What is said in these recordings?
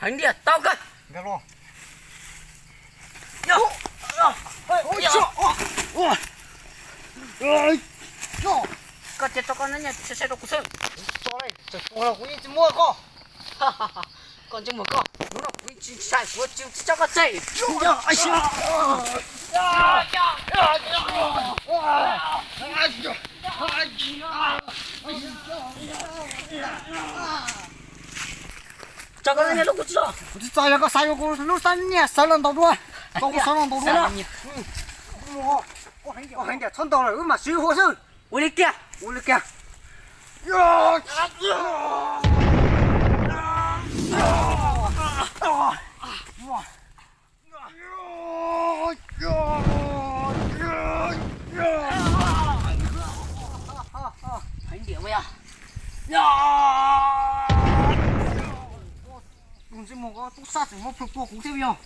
Heev tiag, tau kawg. Nkag los. Koj cia tso koj na, nyob saib saib rau kuv xwb. Tso li, tseem tuag los kuv yeej tsis muab koj. Koj ntsej muag koj, hnub no kuv yeej tsis sai, kuv tsis tso koj tseg. Tso koj na, nyob lub kuv tsis tso. Kuv tsis tso, yog koj xav yuav kuv lub xab niag sawv los ntaus dua. Tso kuv sawv los ntaus dua. Koj heev tiag, txhob ntaus lawm, wb mam siv hua xwb. Ua li kiag. Ua li kiag. Heev tiag, tus ntsej muag ko tub sab tseem muab plhu tua kuv thiab yog.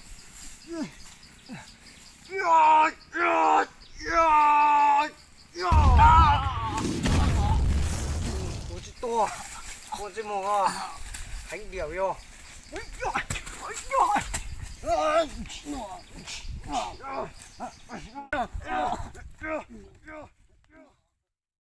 Kuv tsis tua, tus ntsej muag ko heev tiag yog.